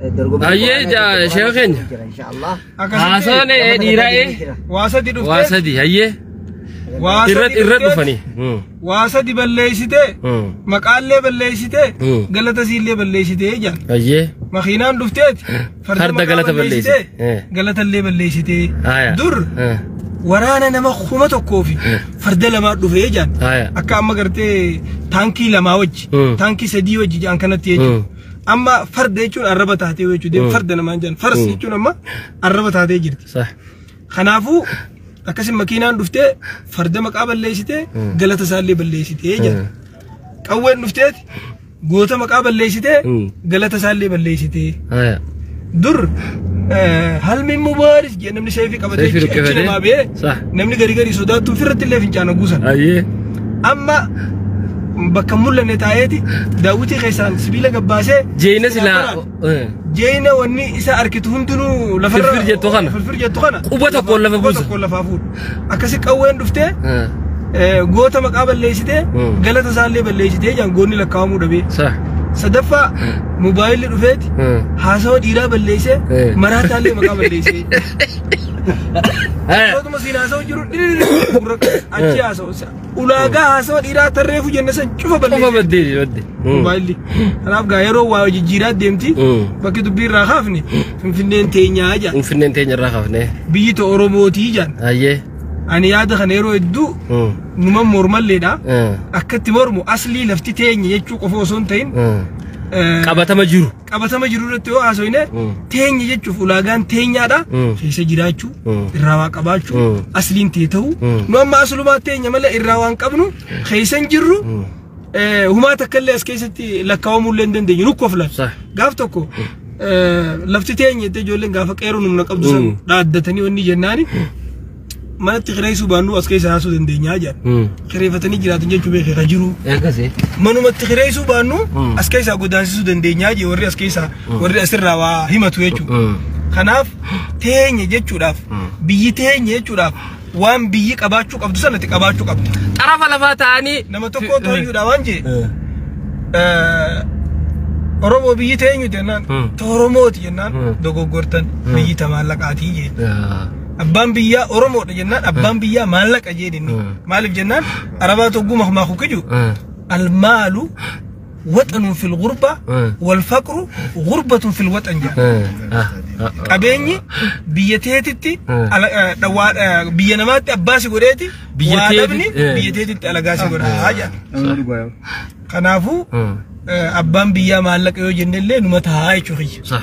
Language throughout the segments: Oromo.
Dorgommii Ayyee, quraanaa irratti sheeka keenya. jira inshaallah. Haasaan dhiiraa Waa sadi waa dhuftee sadi hayyee waa irra sadi irra dhufteet, dhufanii. Waa sadi balleessitee maqaallee balleessitee galata siillee balleessitee jaan. Hayyee. Makiinaan dhufteet Farda maqaa galata balleessitee, balleessite. Galatallee balleessitee. Haya. Dur waraana nama 1000 fi farda lamaa dhufee jaan. Haya. Akka amma gartee taankii lamaa wajji taankii sadii wajji jaan kanatti jechuudha. Amma farda jechuun arraba taatee jechuudha. Farda namaan jaan. Faras jechuun amma arraba taatee jirti. Sah. Kanaafuu akkasin makiinaan dhuftee farda maqaa balleessitee galata isaallee balleessitee jira. Qawween dhufteeti goota maqaa balleessitee galata isaallee balleessitee. Haya. Dur halmi mubaaris jedhe namni seefii qabatee Seefii achi rukkifate. namaa ba'ee Sah. namni gari gari sodaattu ofirratti illee fincaana guusan. Hayyee. Amma bakka hin mul'anne taa'eeti daawwitii keessaan sibiila gabbaasee Jeena silaa. Jeena wanni isa arkitu hundinuu lafarra Firfir jettu kana. Firfir jettu kana. Quba tokkoon lafa Quba buusa. tokkoon lafaa fuudha. Akkasi qawween dhuftee goota maqaa balleessitee galata isaallee balleessitee jaan goonni lakkaa'amuu dhabee. Sah. Sadaffaa moobaayilli dhufeeti haasawa dhiiraa balleessee maraataallee maqaa balleessee. Haya. Otuma siin haasawa jiru dhiriri gurra achi haasawa. Ulaagaa haasawa dhiiraa tarreefu jenne san cufa Qofa balleessee. baddee badde. Moobaayilli. Kanaaf gaa yeroo waa jijjiiraa deemti bakki dubbii irraa kaafne Finfinneen teenyaa jaan. Finfinneen teenya irraa kaafne. Biyyi ta Oromootii jaan. Hayyee. Ani yaada kana yeroo hedduu numa mormalleedha. Akkatti mormu aslii lafti teenya jechuu qofa osoo hin ta'in Qabatama jiru. Qabatama jiru irratti yoo haasofne teenya jechuuf ulaagaan teenyaadha. Keessa jiraachuu, irraa waa qabaachuu, asliin tee ta'uu. Nu amma aslumaa teenya malee irraa waan qabnu keessa hin jirru. Humaa takka illee as keessatti lakkaa'amuu illee hin dandeenyu nu koflan. Sah. Gaaf tokko lafti teenya jettee ijoolleen gaafa qeeroo humna qabdu san dhaaddatanii wanni jennaani manatti kireessuu baannu as keessa haasuu dandeenyaa jedhan. Kireeffatanii jiraatan jechuu beekee kan jiru. Akkasii. Manumatti kireessuu baannu as keessaa godaansisuu dandeenyaa jee warri as keessaa warri asirraa waa himatu jechuudha. Kanaaf teenya jechuudhaaf biyyi teenya jechuudhaaf waan biyyi qabaachuu qabdu sanatti qabaachuu qabdi. Xarafa lafaa ta'anii. Nama tokko tooyyuudha waan jee Oromoo biyyi teenyu jennaan ta Oromooti jennaan dogoggortan biyyi ta maallaqaatii jee. Abbaan biyyaa Oromoodha jennaan abbaan biyyaa maallaqa jeen inni. Maaliif jennaan Arabaa togguu mahmaaku kiju almaalu waxanun fil gurba wal faqru gurbatun fil waxan jedha. Qabeenyi biyya teetitti biyya namaatti abbaa si godheeti Biyya waa teetitti, dhabni biyya teetitti alagaa si godhaa jedha. Kanaafuu abbaan biyyaa maallaqa yoo jennellee numa taa'aa jechuu kiyya. Sah.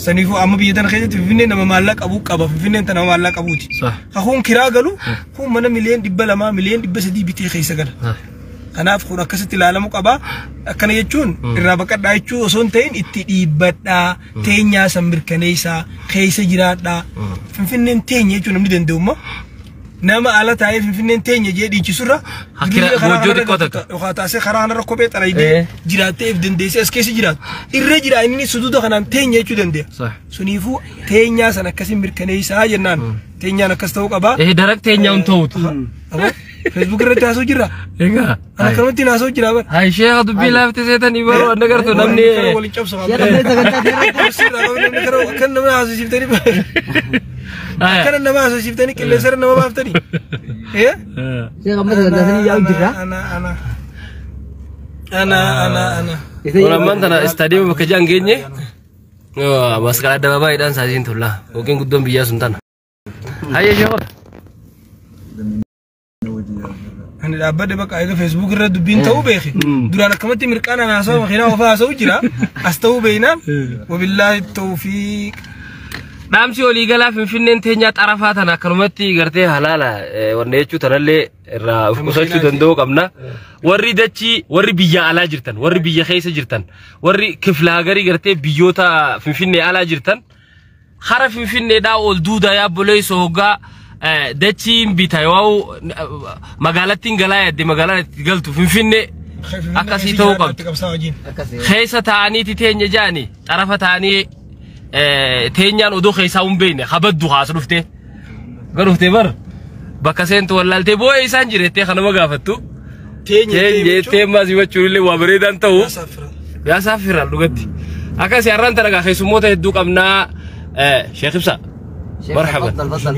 Saniifuu amma biyya tana keessatti Finfinnee nama maallaqa qabu qaba. Finfinneen tana nama maallaqa qabuuti. Sah. Kakuun kiraa galu kun mana 200,000,000 300,000,000 bitee keessa gala. Kanaaf kun akkasitti ilaalamuu qaba. Akkana jechuun irraa baqadhaa jechuu osoo hin ta'in itti dhiibbadhaa, teenyaa san mirkaneessaa, keessa jiraadhaa. Finfinneen teenya jechuun namni danda'umma. Nama ala taa'ee Finfinneen teenya jee dhiichisurra Hakkira duriilee karaa goojjoo kanarra xiqqoo takka. Yookaan taasisee karaa kanarra kophee xaraydee jiraattee if dandeessee as keessa jiraatu. Irra jira inni suduuda kanaan teenya jechuu danda'a. Sah. Suniifuu teenyaa san akkasiin mirkaneessaa jennaan. Teenyaan akkas ta'uu qaba. Darak teenyaa hin ta'utu. Aboo Facebook irratti haasoo jirra. Egaa. Ana akkanumatti haasoo jira bara. Hai sheekha dubbii laafte seetanii baruu adda gartuu namni. Kana waliin cabsa. Sheekha mee sagantaa seeraa Sirraa namni kana akka nama haasofsiiftanii. Akkana nama haasofsiiftanii qilleensarra nama baaftanii. Eh? Sheekha amma sagantaa sanii yaa'u jirra. Ana ana ana ana ana. Kun ammaan tana istaadiyoomii bakka jaan geenye masqala addabaabaayidhaan saatiin tolla yookiin guddoon biyyaa sun tana. Hayyee sheekha. Ani dhaabbadhe bakka eega Facebook irra dubbiin ta'uu beeki. Duraan akkamatti mirqaanaan haasawaa makiinaa ofaa haasa'u jira. As ta'uu beeknaan. Wabillaahi tawfiiq. Dhaamsi waliigalaa Finfinneen teenyaa xarafaa tana akkanumatti gartee halaala wanna jechuu tanallee irraa of qusachuu danda'uu qabna. Warri dachii warri biyya alaa jirtan warri biyya keessa jirtan warri kiflaa garii gartee biyyoota Finfinnee alaa jirtan hara Finfinneedhaa ol duudaa yaabboleessoo hoggaa dachiin bita yoo magaalattiin galaa yaadde magaalaan itti galtu Finfinnee akkasii ta'uu qabdi. Keessa ta'aniiti teenya jaani xarafa ta'anii teenyaan odoo keessaa hin beekne habaddu haas dhufte. Gara dhuftee bar bakka seentu wallaaltee boo'ee isaan jirettee kanama gaafattu. Teenya jettee ammaa simachuun illee waa bareedaan ta'u. Yaa saafiraan dhugatti. Akkasii har'aan tana keessummoota hedduu qabnaa. Sheekh Ibsa. Marhaban. تفضل تفضل.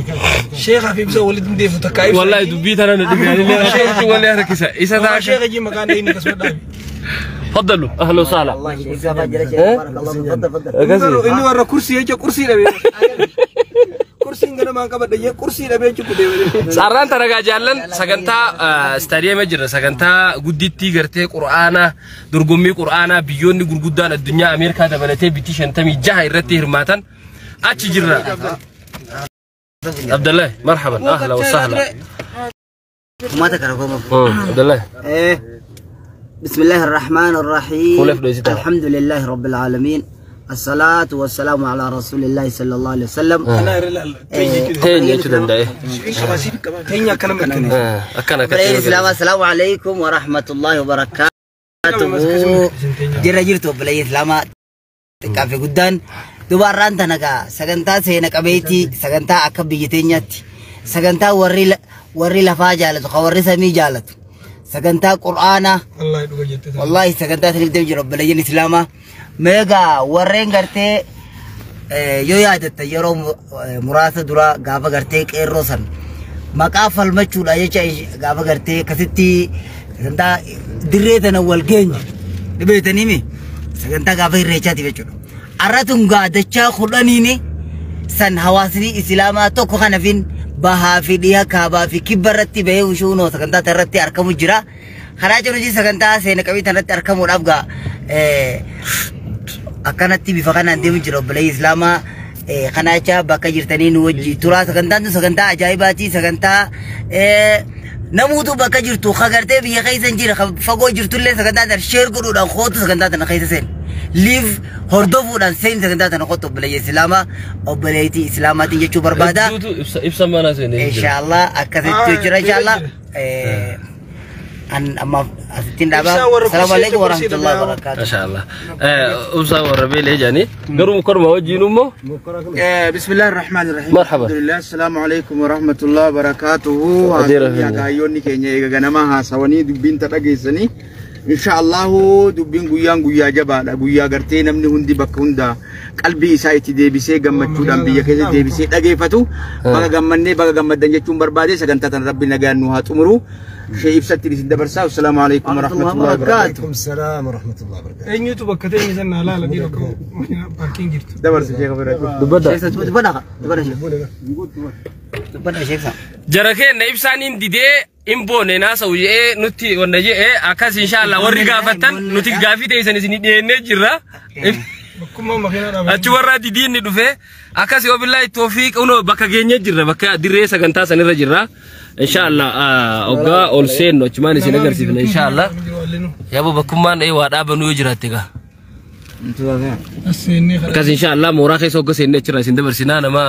Sheekhaa fi ibsa walitti hundeeffu takka ibsa. Wallahi dubbii tana na dhibee walii harkisa. Isa Maqaa ta'a. sheekha jii maqaan inni akkasuma dhaabe. Faddalu. Ahlan wa sahlan. الله يشفيك فجر شيخ بارك الله فيك تفضل تفضل. Inni warra kursii jecha kursii dhabee. Kursiin ganamaan qabadha jee kursii dhabee jechuun deemee. Sararaan taragaa jaallan sagantaa istaadiyeema jirra. Sagantaa guddittii gartee Qur'aanaa dorgommii Qur'aanaa biyyoonni gurguddaan addunyaa Ameerikaa dabalatee bitii 56 irratti hirmaatan achi jirra. Abdallahi marhaban ahla wa sahla. ما تكرهكم. Abdallahi. إيه. بسم الله الرحمن الرحيم. قول افدو يزيد. الحمد لله رب العالمين الصلاة والسلام على رسول الله صلى الله عليه وسلم. Kana irra ilaalla. Teenya jechuu danda'e. Teenya akkana mirkaneessa. Akkana أبلي الإسلام akkatti. السلام عليكم ورحمة الله وبركاته. جرى جرتو أبلي الإسلام كافي قدان dubarraan tana gaa sagantaa seena qabeetii sagantaa akka biyya teenyaatti sagantaa warri lafaa jaalatu ka warri samii jaalatu sagantaa qur'aanaa. Wallahi dhuga jettee. Wallahi sagantaa saniif deemu jira obboleeyyan islaamaa. Meegaa warreen gartee yoo yaadatta yeroo muraasa dura gaafa gartee qeerroo san maqaa falmachuudha jecha gaafa gartee akkasitti sagantaa dirree tana wal geenye dhibeetaniimi sagantaa gaafa irreechaatiif jechuudha. Arratun gaadachaa kudhaniini san hawaasni islaamaa tokko kanafin bahaa fi dhiha kaabaa fi kibba irratti bahee ushuunoo sagantaa irratti argamu jira. Karaa jiruuti sagantaa seena qabii irratti argamuudhaaf gaa akkanatti bifa kanaan deemu jira obboleeyyi islaamaa. Kana jecha bakka jirtanii nu wajji turaa. Sagantaan tun sagantaa ajaa'ibaati. Sagantaa namuutu bakka jirtu kagartee biyya keessa hin jira fagoo jirtullee sagantaa tana share godhuudhaan kootu sagantaa tana keessa seen. Live hordofuudhaan seen sagantaa tana kootu obboleeyyi islaamaa obboleettii islaamaatiin jechuu barbaada. Hedduutu ibsa mana seenee jira. Inshallah akkasitti jira inshallah. An amma asittiin dhaabaa. Ibsaa warra Assalamu kursii alaikum jecha warahmatullahi kursii wabarakatuh. Masha Allah. Ibsa warra beelee jaanii garuu korma wajjin immoo بسم الله الرحمن الرحيم. مرحبا. الحمد لله السلام عليكم ورحمة الله وبركاته. Adeera Finfinnee. Kaayyoonni keenya eega ganama haasawanii dubbiin dhageessanii insha Allahu dubbiin guyyaan guyyaa jabaadha. Guyyaa gartee namni hundi bakka hunda qalbii isaa itti deebisee gammachuudhaan biyya keessa deebisee dhageeffatu. Baga gammannee baga gammaddan jechuun barbaade sagantaa tan rabbi nagaan nu haa xumuru. Shee ibsatti isin dabarsaa. Assalaamu alaikum warahmatullahi wabarakatuh. عليكم السلام ورحمة الله وبركاته. Eenyutu bakka teenya sana laala dhiira akka paarkiin jirtu. Dabarsa sheekh Ibrahim. dubbadda. Dubbadha dubbadha sheekh. Dubbadha sheekh. Jara keenya ibsaan hin didee hin boonne naasa'u jedhee nutti wanna jedhee akkas inshallah warri gaafattan nuti gaafii teessan isin dhiyeennee jirra. Bakkummaa makiinaa dhaabee. Achi warra didiin ni dhufe akkas yoo billahi toofiiq unoo bakka geenye jirra bakka dirree sagantaa sanirra jirra. Inshallah hoggaa ol seennu achumaan isin agarsiifna inshallah. Yaaboo bakkummaan waa dhaabanuu yoo jiraatte gaa. As seennee kadhata. Akkas inshallah mooraa keessa hogga seennee achirra isin dabarsinaa nama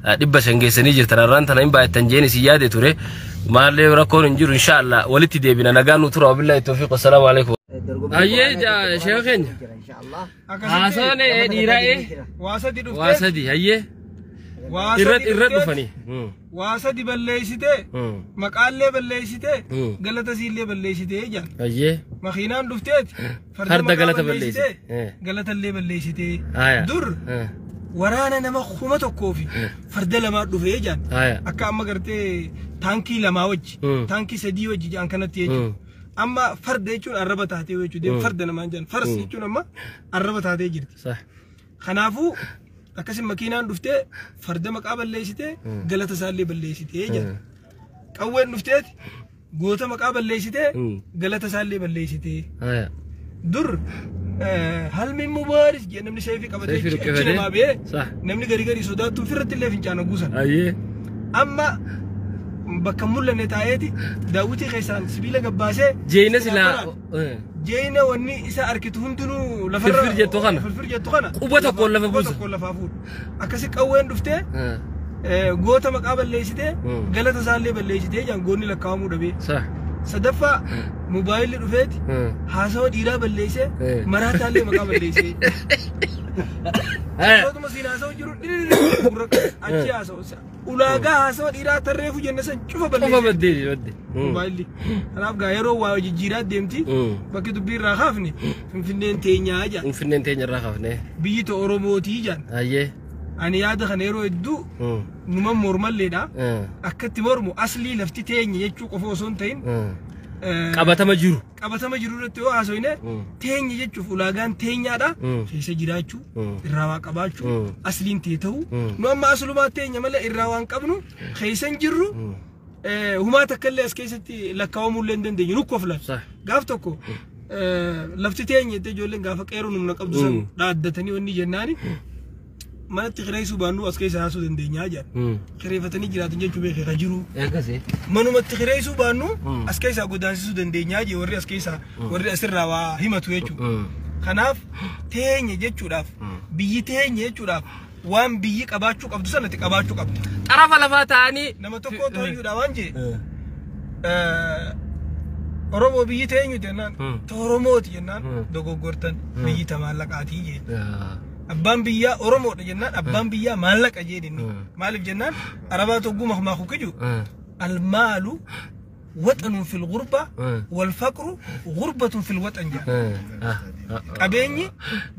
500 geessanii jirtan har'aan tana hin baay'attan jeen isin yaade ture. Maallee rakkoon hin jiru inshallah walitti deebina nagaan nu tura wabillahi toofiiq wassalaamu alaikum. Ayyee sheekha keenya. Inshallah. Haasaan dhiiraa Waa sadi waa dhuftee. sadi hayyee Waa irra sadi irra dhufteet. dhufanii. Waa sadi balleessitee. Maqaallee balleessitee. Galata siillee balleessitee jaan. Hayyee. Makiinaan dhufteet. Farda maqaa galata balleessitee, balleessite. Galatallee balleessitee. Haya. Dur waraana nama 1000 fi farda lamaa dhufee jaan. Haya. Akka amma gartee taankii lamaa wajji taankii sadii wajji jaan kanatti jechuudha. Amma farda jechuun arraba taatee jechuudha. Farda namaan jaan. Faras jechuun amma arraba taatee jirti. Sah. Kanaafuu akkasin makiinaan dhuftee farda maqaa balleessitee galata isaallee balleessitee jedha. Qawween dhufteeti goota maqaa balleessitee galata isaallee balleessitee. Haya. Dur halmi mubaaris jedhe namni seefii qabatee Seefii achi ruqqifatee. namaa ba'ee Sah. namni gari gari sodaattuu ofirratti illee fincaana guusan. Hayyee. Amma bakka hin mul'anne taa'eeti daawwitii keessaan sibiila gabbaasee Jeena silaa. Jeena wanni isa arkitu hundinuu lafarra Firfir jettu kana. Firfir jettu kana. Quba tokkoon lafa Quba buusa. tokkoon lafaa fuudha. Akkasi qawween dhuftee goota maqaa balleessitee galata isaallee balleessitee jaan goonni lakkaa'amuu dhabee. Sah. Sadaffaa mobaayilli dhufeeti haasawa dhiiraa balleessee maraataallee maqaa balleessee. Otuma siin haasa'u jiru gurra achi haasa'u. Ulaagaa haasawa dhiiraa tarreefu jenne san cufa Qofa balleesse. baddee badde. Mobaayilli. Kanaaf gaa yeroo waa jijjiiraa deemti. Bakki dubbii irraa kaafne Finfinneen teenyaa jaan. Finfinneen teenya irraa kaafne. Biyyi ta Oromootii jaan. Ayyee. Ani yaada kana yeroo hedduu numa mormalleedha. Akkatti mormu aslii lafti teenya jechuu qofa osoo hin ta'in Qabatama jiru. Qabatama jiru irratti yoo haasofne teenya jechuuf ulaagaan teenyaadha. Keessa jiraachuu, irraa waa qabaachuu, asliin tee ta'uu. Nu amma aslumaa teenya malee irraa waan qabnu keessa hin jirru. Humaa takka illee as keessatti lakkaawamuu illee hin dandeenyu nu koflan. Gaaf tokko lafti teenya jettee ijoolleen gaafa qeeroo humna qabdu san dhaaddatanii wanni jennaani manatti kireessuu baannu as keessa haasuu dandeenyaa jedhan. Kireeffatanii jiraatan jechuu beekee ka jiru. Akkasii. Manumatti kireessuu baannu as keessaa godaansisuu dandeenyaa jee warri as keessaa warri asirraa waa himatu jechuudha. Kanaaf teenya jechuudhaaf biyyi teenya jechuudhaaf waan biyyi qabaachuu qabdu sanatti qabaachuu qabdi. Xarafa lafaa ta'anii. Nama tokko tooyyuudha waan jee Oromoo biyyi teenyu jennaan ta Oromooti jennaan dogoggortan biyyi ta maallaqaatii jee. Abbaan biyyaa Oromoodha jennaan abbaan biyyaa maallaqa jee inni. Maaliif jennaan Arabaa togguu mahmaaku kiju almaalu waxanun fil gurba wal faqru gurbatun fil waxan jedha. Qabeenyi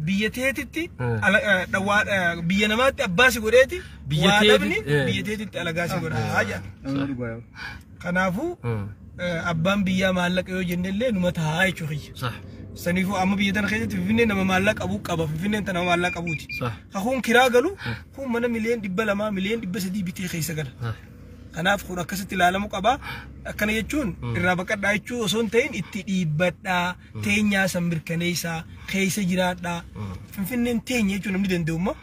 biyya teetitti biyya namaatti abbaa si godheeti Biyya waa dhabni teetitti, biyya teetitti alagaa si godhaa jedha. Kanaafuu abbaan biyyaa maallaqa yoo jennellee numa taa'aa jechuu kiyya. Saniifuu amma biyya tana keessatti Finfinnee nama maallaqa qabu qaba. Finfinneen tana nama maallaqa qabuuti. Kakuun kiraa galu kun mana 200,000,000 300,000,000 bitee keessa gala. Kanaaf kun akkasitti ilaalamuu qaba. Akkana jechuun irraa baqadhaa jechuu osoo hin ta'in itti dhiibbadhaa, teenyaa san mirkaneessaa, keessa jiraadhaa. Finfinneen teenya jechuun namni danda'umma.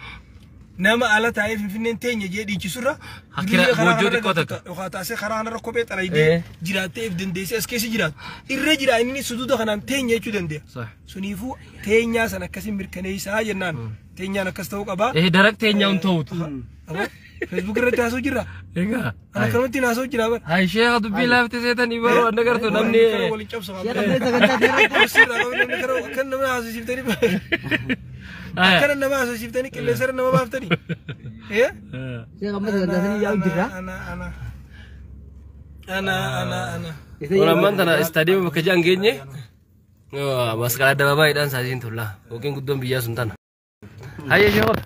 Nama ala taa'ee Finfinneen teenya jee dhiichisurra Hakkira duriyyee karaa goojjoo kanarra xiqqoo takka. Yookaan taasisee karaa kanarra kophee xalaydee jiraattee if dandeessee as keessa jiraatu. Irra jira inni suduuda kanaan teenya jechuu danda'a. Suniifuu teenyaa san akkasiin mirkaneessaa jennaan. Teenyaan akkas ta'uu qaba. Darak teenyaa hin ta'utu. Aboo, Facebook irratti haasoo jirra. Egaa. Ana akkanumatti haasoo jira bara. Hai sheekha dubbii laafte seetanii baroo adda gartuu namni. Kana waliin cabsa. Sheekha mee sagantaa seerratti. Kursiirraa qabu namni kana akka nama haasofsiiftanii. Akkana nama haasofsiiftanii qilleensarra nama baaftanii. Sheekha amma sagantaa sanii yaa'u jirra. Ana ana ana ana ana. Ammaan tana istaadiyeemii bakka jiran geenye masqala addabaabaayidhaan saatiin tolla yookiin guddoon biyyaa sun tana. Hayyee sheekota.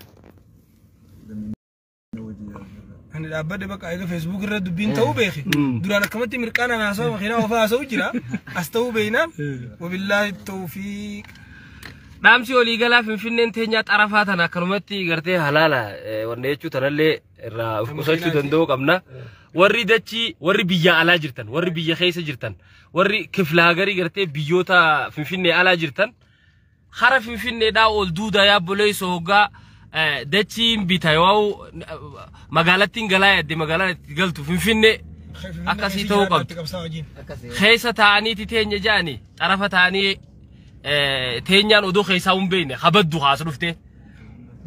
Ani dhaabbadhe bakka eega Facebook irra dubbiin ta'uu beeki. Duraan akkamatti mirqaanaan haasawaa makiinaa ofaa haasa'u jira. As ta'uu beeknaan wabillaahi tawfiiq. Dhaamsi waliigalaa Finfinneen teenyaa xarafaa tana akkanumatti gartee halaala wanna jechuu tanallee irraa of qusachuu danda'uu qabna. Warri dachii warri biyya alaa jirtan warri biyya keessa jirtan warri kiflaagarii gartee biyyoota Finfinnee alaa jirtan hara Finfinneedhaa ol duudaa yaabboleessoo hoggaa dachiin bita yoo magaalattiin galaa yaadde magaalaan itti galtu Finfinnee akkasii ta'uu qabdi. Keessa taa'aniiti teenya ja'ani xarafa ta'anii teenyaan oduu keessaa hin beekne habaddu haas dhuftee.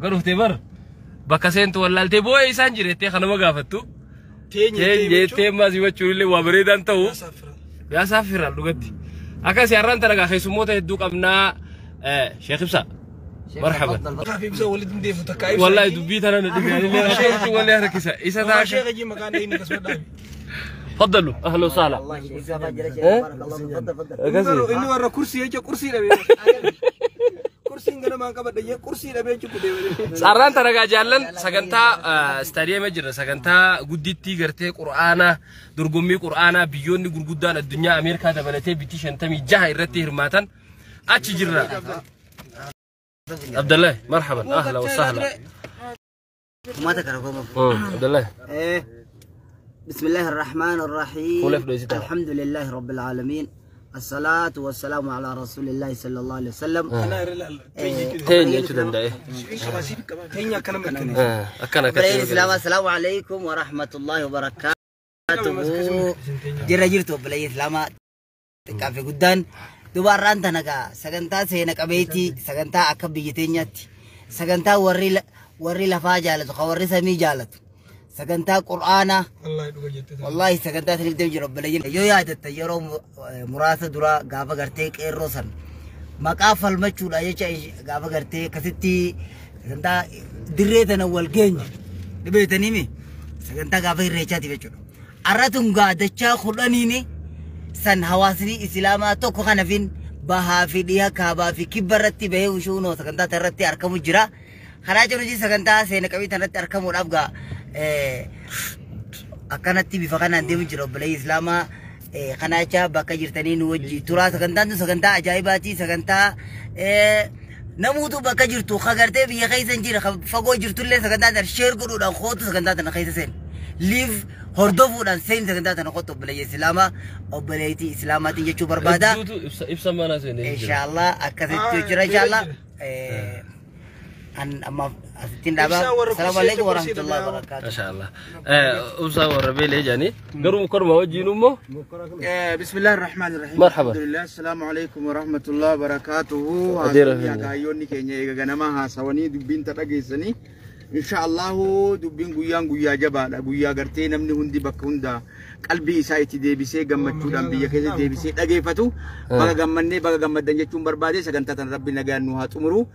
Gara dhuftee bar bakka seentu wallaaltee boo'ee isaan jirettee kanama gaafattu. Teenya Teenya ammaas himachuun illee waa bareedaan ta'u. Yaa saafiraan dhugatti. Akkasii har'aan tana keessummoota hedduu qabnaa Sheekh Ibsaa. Marhaban. Kaaf ibsa walitti hin deemu takka ibsa. Wallahi dubbii tana na dhibee illee akkamitti walii harkisa. Isa Waa ta'a. sheekha jii maqaan inni akkasuma dhaabe. Faddalu ahlan wa sahlan. Allah Sheekh Ibsaa fa'aa jira Sheekh barakallahu faddal faddal. Inni warra kursii jecha kursii dhabee. Kursiin ganamaan qabadha jee kursii dhabee jechuudha deemee. Sarraan taragaa jaallan sagantaa istaadiyeema jirra. Sagantaa guddittii gartee Qur'aanaa dorgommii Qur'aanaa biyyoonni gurguddaan addunyaa Ameerikaa dabalatee bitii 56 irratti hirmaatan achi jirra. Abdallah marhaban ahlan wa sahlan. Uummata kana koma. Abdallah. بسم الله الرحمن الرحيم. قول افدو يزيد. الحمد لله رب العالمين الصلاة والسلام على رسول الله صلى الله عليه وسلم. Teenya jechuu danda'e. Teenya akkana mirkaneessa. Akkana Obboleeyyan akkatti. Islaamaa السلام عليكم ورحمة الله وبركاته. Jirra jirtu obboleeyyan Islaamaa xiqqaa fi guddaan dubarraan tana gaa sagantaa seena qabeetii sagantaa akka biyya teenyaatti sagantaa warri lafaa jaalatu ka warri samii jaalatu sagantaa Qur'aanaa. Wallahi dhuga jette. Wallahi sagantaa saniif deemu jira obboleeyyan. Yoo yaadatta yeroo muraasa dura gaafa gartee qeerroo san maqaa falmachuudha jecha gaafa gartee akkasitti Sagantaa dirree tana wal geenye. Dhibeetaniimi sagantaa gaafa irreechaatiif jechuudha. Arra tun gaa dachaa 10niin san hawaasni islaamaa tokko kanafin bahaa fi dhiha, kaabaa fi kibba irratti bahee ushuunoo sagantaa irratti argamu jira. Karaa jiru sagantaa seena qabii irratti argamuudhaaf gaa akkanatti bifa kanaan deemu jira obboleeyyi islaamaa. Kana jecha bakka jirtanii nu wajji turaa. Sagantaan tun sagantaa ajaa'ibaati, sagantaa namuutu bakka jirtu kagartee biyya keessa hin jira fagoo jirtullee sagantaa tana share godhuudhaan kootu, sagantaa tana keessa seen, live hordofuudhaan seen, sagantaa tana kootu obboleeyyi islaamaa, obboleettii islaamaatiin jechuu barbaada. Hedduutu ibsa mana seenee jira. Inshaallah akkasitti jira inshaallah. An amma asittiin dhaabaa. Ibsaa warra Assalamu kursii alaikum kursii warahmatullahi dhaabaa. wabarakatuh. Masha Allah. Ibsaa warra beelee jedhanii garuu korma wajjin immoo. بسم الله الرحمن الرحيم. مرحبا. الحمد لله، السلام عليكم ورحمة الله وبركاته. أدير Haasawni فينا. Akaayyoonni keenya eega ganama haasawanii dubbiin ta dhageessanii, insha Allahu dubbiin guyyaan guyyaa jabaadha, guyyaa gartee namni hundi bakka hunda qalbii isaa itti deebisee gammachuudhaan biyya keessa deebisee dhageeffatu. Baga gammannee, baga gammaddan jechuun barbaade. Sagantaa tan Rabbi nagaan nu haa xumuru.